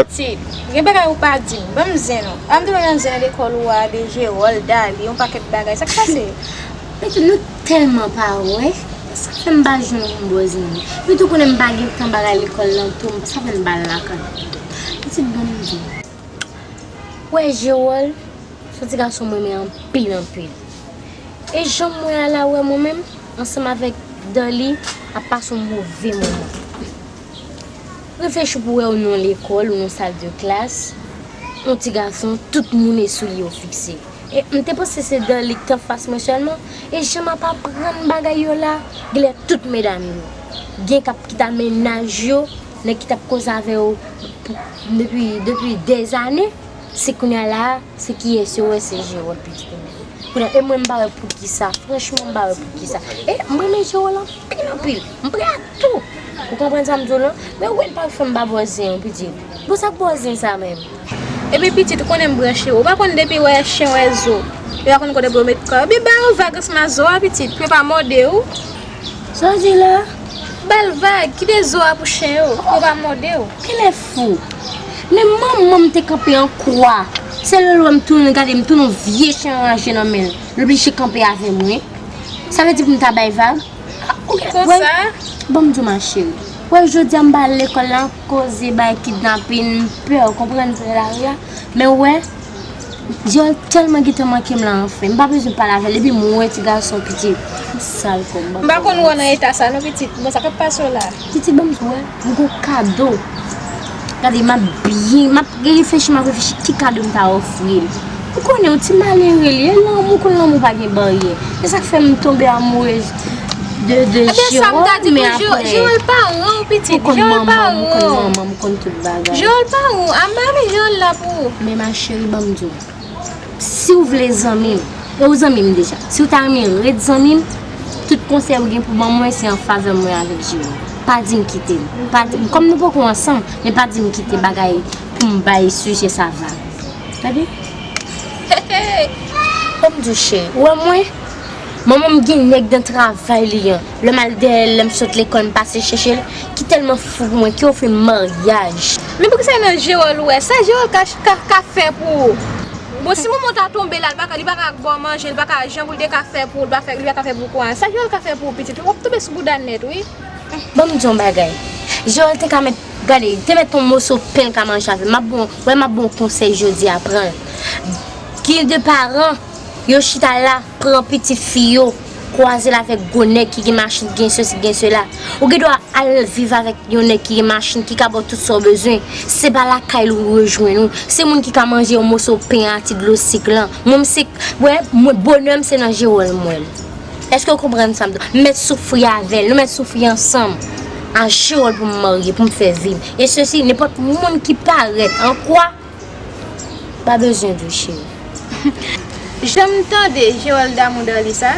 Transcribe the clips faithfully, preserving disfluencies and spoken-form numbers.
Pitit, gen bagay ou pa di m. Ban m zen non. A m te nan zen lekòl ou a de Jewòl, Dali, yon pakèt bagay. Sa k pase? Pitit, nou tèlman pa wè. Sa fè m pa jwenn yon bon zanmi. Pitit, ou konnen m pa gen tan bagay lekòl lan tou. Sa fè m pa al lakay. Pitit, ban m di w. Wè, Jewòl, se yon ti gason m renmen anpil, anpil. E jan m wè a la, wè mwen menm, ansanm avèk Dali, ap pase yon move moman. Reflechi pou wè ou nan lekòl, ou nan sal de klas, yon ti gason, tout moun e sou li yo fikse. E m te panse se Dali k t anfas mwen sèlman, e jan m ap aprann bagay yo la, genlè tout medam yo. Gen k ap kite mennaj yo, nèg ki t ap koze avè yo pou, depi, depi dèzane, se kounye a la, se kiyès yo wè, se Jewòl pitit mwen. Kounye a, e mwen m pa wè poukisa, franchman m pa wè poukisa. E m renmen Jewòl anpil, anpil. M prè a tou. Ou konprann sa m di w lan? Men ou wè l pa fè m pa bò zen, pitit. Bon, sa k bò zen sa menm? Epi pitit, ou konnen m branche. Ou pa konn depi wè chen wè zo, yo pa konn kote pou yo met kò yo. Epi ba yo vag ansanm ak zo a, pitit, pou yo pa mòde w. Sa w di la? Ba l vag, kite zo a pou chen yo, pou yo pa mòde w. Genlè fou. Men manman m te kanpe an kwa. Se lè l wè m tounen, gade m tounen yon vye chen anraje nan men l. L oblije kanpe avè mwen. Sa vle di pou m ta bay vag? Ou gen, wè, konsa? Ban m di w, ma chérie. Wè, jodi a m pa al lekòl la, koze bay kidnapin, m pè, w konprann, prè lari a. Men wè, Jewòl tèlman gentan manke m la, anfen. M pa bezwen pale avè l, epi m wè ti gason pitit. M sal kò m, m pa konn wè w nan eta sa, non, pitit. Bon, sa k ap pase w la? Pitit, ban m di w, wè, m gon kado. Gade, m ap byen, m ap reflechi, m ap reflechi ki kado m ta ofri l. Ou konnen, yon ti malere li ye, lanmou, ou konn lanmou pa gen baryè. Se sa k fè m tonbe amourez de, de Jewòl, men apre, Jewòl paran w, pitit, Jewòl paran w. Ou konn manman m, ou konn manman m, ou konn tout bagay. Jewòl paran w, a m pa renmen Jewòl la pou ou. Men ma chérie, ban m di w, si w vle zanmi m, e ou zanmi m deja, si w ta renmen ret zanmi m, tout konsèy ou gen pou ban mwen, se an favè mwen avèk Jewòl. Pa di m kite l. Pa di, kòm nou poko ansanm, men pa di m kite bagay pou m bay sijè sa vag. Tande? Ban m di w, cheri, ou wè mwen, manman m gen nèg nan travay li an. Lè m al dèyè l, lè m sot lekòl, m pase chèche l, ki tèlman fou pou mwen, ki ofri m maryaj. Men poukisa se nan Jewòl ou wè sa? Jewòl ka, ka, ka fè pou ou? Bon, si manman w ta tonbe la, li pa ka, li pa ka ba w manje, li pa ka, jan pou l te ka fè pou ou, li pa fè, li pa ka fè pou ou, sa Jewòl ka fè pou ou, pitit? W ap tonbe sou bouda nèt, wi. Ban m di w yon bagay. Jewòl te ka met, gade, te met yon moso pen l ka manje avè m. M ap ba w, wè, m ap ba w konsèy jodi a, pran l. Gen de paran, yo chita la, pran pitit fi yo, kwaze l avèk gwo nèg ki gen machin, ki gen sesi, ki gen sela. Ou gen dwa al viv avèk yon nèg ki gen machin, ki ka ba w tout sa w bezwen. Se pa lakay li ou rejwenn ou. Se moun ki ka manje yon moso pen a ti dlo sik lan. Mwen, m se, wè, mwen, bonè m se nan Jewòl m wè l. Èske w konprann sa m di w? M mèt soufri avè l, nou mèt soufri ansanm. A Jewòl pou m marye, pou m fè vi m. E sesi, nenpòt moun ki parèt an kwa, pa bezwen di w, cheri. Jan m tande Jewòl damou Darly sa,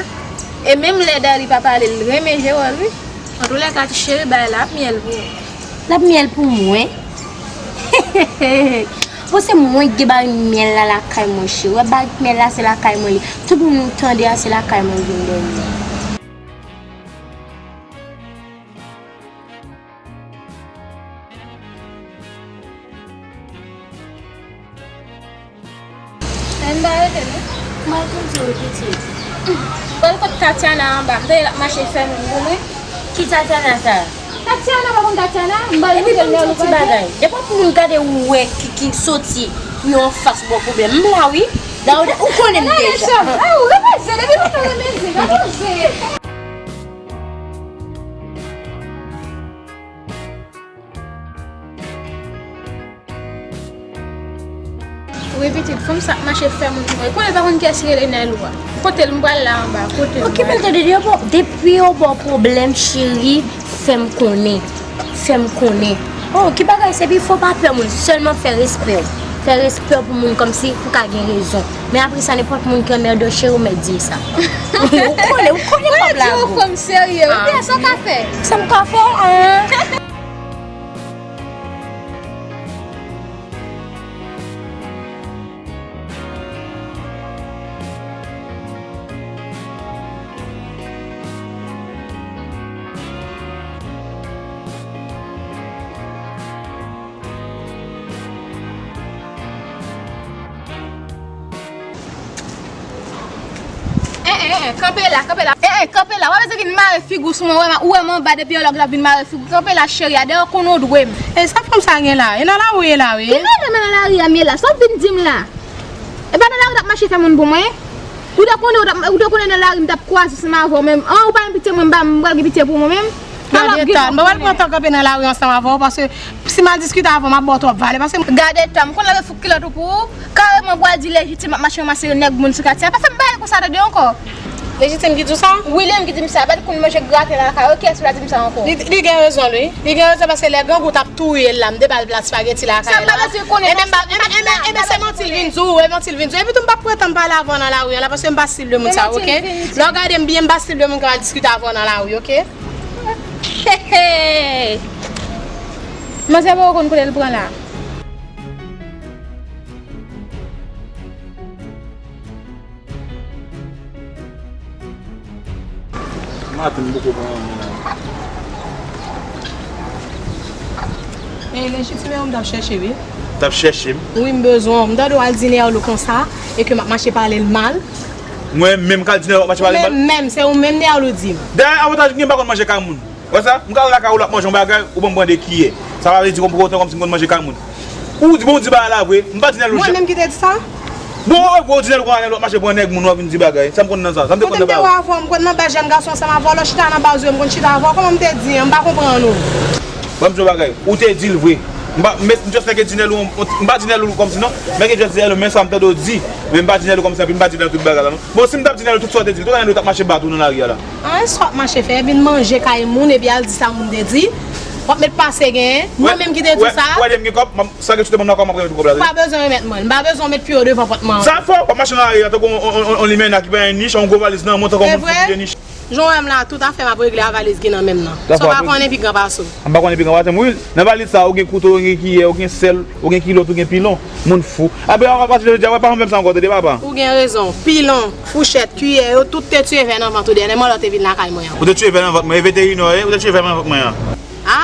e menm lè Darly pa pale, l renmen Jewòl, wi. Antoulèka, ti cheri, bagay la ap myèl pou ou. L ap myèl pou mwen? Bon, se mwen ki gen barik myèl la lakay mwen, cheri. Wè, barik myèl la, se lakay mwen li. Tout moun ou tande a, se lakay mwen vin dòmi. Ann ba rete, non? Mwen konn di w, pitit. Pral kot Tatiana anba. M tande l ap mache fè moun pou mwen. Ki Tatiana sa? Tatiana, pa konn Tatiana? M ba l. Epi pou m di w ti bagay. Nenpòt moun gade ou wè ki, ki soti yon fas bò pwoblèm. M la, wi. Dayè, ou konnen m deja. Ah, ou renmen zen. Depi lontan renmen zen. Gade zen. Wi, pitit, fanm sa ap mache fè moun mwen. Konnen l pa konn kiyès ki rele Nèlwa. Kote l, m pral la anba. Kote l? Okipe l, tande, depi yo ba w pwoblèm, cheri, fè m konnen. Fè m konnen. Oh, ki bagay, se pi fò, pa pè moun. Sèlman fè respè w. Fè respè w pou moun kòmsi ou ka gen rezon. Men apre sa, nenpòt moun ki anmède w, cheri, ou mèt di l sa. Ou konnen, ou konnen kòb la gwo. Ou fanm serye, wi, sa w ka fè? Sa m ka fè? Ah. Kanpe la, kanpe la. E, e, kanpe la. W ap vin mare figi w sou mwen, ou wè m anba depi yon lè w ap vin mare figi w. Kanpe la, cheri a, dayè w konnen w dwe m. E sa fanm sa gen la? E nan lari ye la, wi. Ki kote m nan lari a m ye la? Sa w vin di m la? E pa nan lari w t ap mache fè moun pou mwen? Ou te konnen, ou te konnen nan lari m t ap kwaze ansanm avè w menm. An, ou pa gen pitye mwen, m pa, m pral gen pitye pou mwen menm. Gade tan, m pa pral pran tan kanpe nan lari ansanm avè w, paske si m al diskite avè w, m ap ba w twòp valè, paske. Gade tan, m konn lave fouk kilòt ou pou ou. Kareman, w pral di Lejitim ap mache ranmase nèg moun sou katye a. Pa fè m bagay konsa tande ankò. Lejitim ki di w sa? Wi, li menm ki di m sa. Pa di konn manje graten lakay ou, kiyès ki pral di m sa ankò? Li, li gen rezon l wi. Li gen rezon paske lè grangou t ap touye l la, m te ba l plat espageti lakay la. Sa m pa bezwen konnen. Ebyen, m pa, ebyen, ebyen, ebyen, se manti l vin di w, e manti l vin di w. Epi tou, m p ap pretann pale avè w nan lari a la, paske m pa stil de moun sa, oke? Lè w gade m byen, m pa stil de moun k ap al diskite avè w nan lari, oke? Manzè poko konn kote l pran la. Maten m poko pran anyen la. E Lejitim, e ou m t ap chèche wi. T ap chèche m? Wi, m bezwen w. M tande w al di Nerlou konsa e ke m ap mache pale l mal. Mwen menm k al di Nerlou w ap mache pale l mal? Mwen menm, se ou menm Nerlou di m. Dayè, avantaj m gen, m pa konn manje kay moun. Wè sa? M ka al lakay ou, l ap manje yon bagay, ou ban m pran de kiyè. Sa pa vle di pou otan kòmsi m konn manje kay moun. Ou di, bon, ou di bagay la vre. M pa di Nerlou. Mwen menm ki te di sa? Bon, wè, bon, ou di Nerlou konn al, w ap mache pran nèg moun, w ap vin di bagay. Sa m konn nan sa? Sa m te konn nan bagay? Kote m te wè avè w, m konn nan baz jèn gason ansanm avè w, lè w chita nan baz yo, m konn chita avè w. Kòman m te di an? M pa konprann ou. Ban m di yon bagay. Ou te di l vre. M pa, m just nèk di Nerlou, m pa di Nerlou kòmsi non. Men ke just di Nerlou, men sa m tande w di. Men m pa di Nerlou kòmsi, epi m pa di Nerlou tout bagay la non. Bon, si m t ap di Nerlou tout sa w te di l, tout Nerlou t ap mache bat ou nan lari a la. An, sa w ap mache fè, vin manje kay moun epi al di sa moun te di. W ap met pase genyen. Mwen menm ki te di sa. Wè, wè, lè m gen kòb, m ap, sa ke sou te ban m nan kòb, m ap remèt ou kòb la. Ou pa bezwen remèt mwen. M pa bezwen w met pye w devan pòt mwen an. Sa fò, w ap mache nan lari a tankou yon, yon, yon, yon limena ki pa gen nich, yon gwo valiz nan men w tankou yon moun ki gen nich. Jan w wè m la, tout afè m ap regle a valiz ki nan men m nan. Sa w pa konnen pi gran pase w. M pa konnen pi gran pase m, wi. Nan valiz sa, ou gen kouto, ou gen kiyè, ou gen sèl, ou gen kilòt, ou gen pilon. Moun fou. Apre, a pati de jodi a, wè pa fè m sa ankò, tande papa. Ou gen rezon. Pilon, fouchèt, kiyè, yo tout te tiye vè nan vant ou dèyèman lè w te vin lakay mwen an. Ou te tiye vè nan vant mwen, e veterinè w ye, ou te tiye vè nan vant mwen an. A,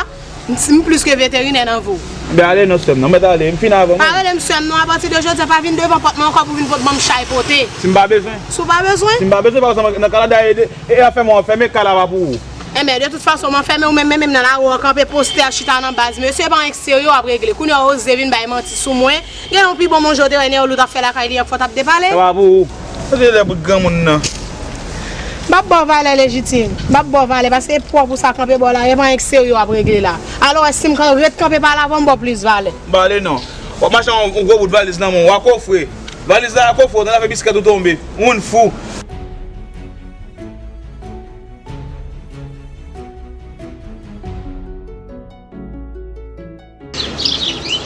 m, m plis ke veterinè nan vi w. Ben ale non sè m, non, mèt ale, m fin avè w. Pa rele m sè m non, apati de jodi a, pa vin devan pòt mwen ankò pou vin pot ban m chay pote. Si m pa bezwen. Si w pa bezwen? Si m pa bezwen, pa egzanp, nan Kanada, e, e, e afè mwen, w ap fèmen, kay la pa pou ou. Enben, de tout fason, m anfèmen ou menm, men menm nan lari w kanpe postè chita nan baz. Mesye pa anyen k serye w ap regle. Kounye a w oze vin bay manti sou mwen. Gen yon pi bon manje w te wè Nerlou t ap fè lakay li an fò w t ap depale. Sa pa pou ou. Kote lè bout granmoun nan? M p ap ba w valè Lejitim. M p ap ba w valè paske e pwòp ou sa kanpe bò lari a, e pa anyen k serye w ap regle la. Alò, si m ka ret kanpe pale avè w, m ba w plis valè. M pa ale non. W ap mache yon, yon gwo bout valiz nan men w, w a kofre. Valiz la a kofre w, nan afè biskèt ou tonbe. Moun fou.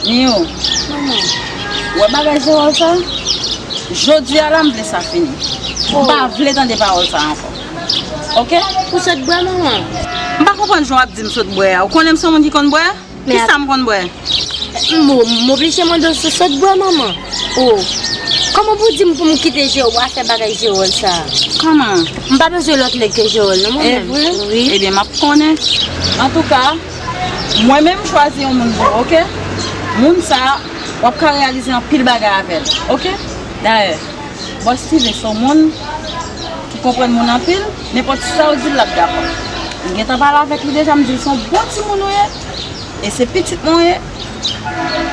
Nio. Manman. Wè bagay Jewòl sa? Jodi a la, m vle sa fini. M pa vle tande pawòl sa ankò. Oke? Ou sot bwè, manman? M pa konprann jan w ap di m sot bwè a. Ou konnen m se yon moun ki konn bwè? Kisa m konn bwè? M, m oblije mande w si w sot bwè, manman. O, kòman pou w di m pou m kite Jewòl, afè bagay Jewòl sa? Kòman? M pa bezwen lòt nèg ke Jewòl non, mwen menm. E vre? Wi. Ebyen, m ap konnen. Antouka, mwen menm m chwazi yon moun pou ou, oke? Moun sa, w ap ka reyalize anpil bagay avè l, oke? Dayè, Bòs Steven se yon moun ki konprann moun anpil, nenpòt sa w di l, l ap dakò. M gentan pale avèk li deja, m di l se yon bon timoun ou ye, e se pitit mwen w ye.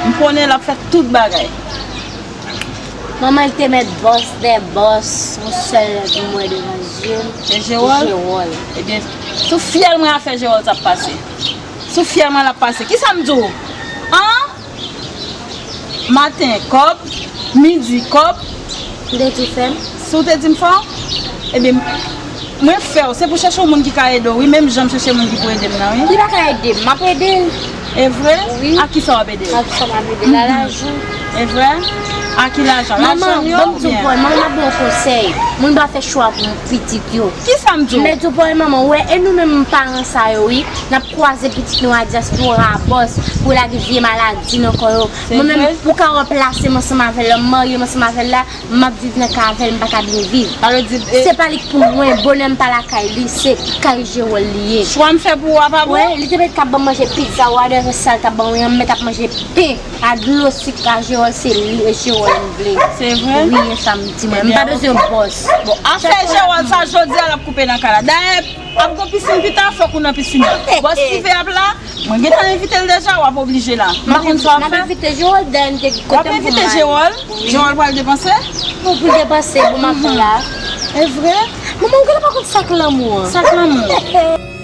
M konnen l ap fè tout bagay. Manman, li te mèt bòs dè bòs, yon sèl nèg m wè devan zye m, se Jewòl. Ebyen, sou fyèl mwen afè Jewòl t ap pase. Sou fyèl mwen l ap pase. Kisa m di w? An? Maten kòb, midi kòb. Ou te di w fè m? Si w te di m fè w, ebyen, mwen fè w. Se pou chèche yon moun ki ka ede w, wi, menm jan m chèche moun ki pou ede m nan, wi. Li pa ka ede m, m ap ede l. E vre? Wi. Ak kisa w ap ede l? Ak sa m ap ede l, a lajan. E vre? Ak ki lajan? Lajan m yo oubyen? Manman, ban m di w, manman, m ap ba w konsèy. Moun pa fè chwa pou yon pitit yo. Kisa m di w? M mèt di w, manman, w wè, e nou menm paran sa yo, wi, n ap kwaze pitit nou a dyaspora a bòs pou lage vye maladi nan kò yo. Mwen menm, ou ka wè plase m ansanm avè l, m marye m ansanm avè l la, m ap viv nan kay avè l, m pa ka byen viv. Sa vle di, e, se pa li k pou mwen, bonè m pa lakay li, se kay Jewòl li ye. Chwa m fè pou ou a pa bon? Wi, li te mèt ka ban m manje pizza, whatever sa l t ap ban mwen an, m mèt ap manje pen a dlo sik a Jewòl, se li, e Jewòl. Bòl m vle. Se vre? Wi, e sa m di mwen. M pa bezwen bòs. Bon, afè Jewòl sa, jodi a l ap koupe nan kay la. Dayè, ap gon pisin pita, fòk ou nan pisin nan. Bòs prive ap la, mwen gentan envite l deja, w ap oblije la. M pa konn sa w ap fè. M ap envite Jewòl, dayè m te W ap envite Jewòl? Jewòl pral depanse? Pou pou depanse pou m ap fè la. E vre? Manman, ou pa konn sa k lanmou an. Sa k lanmou?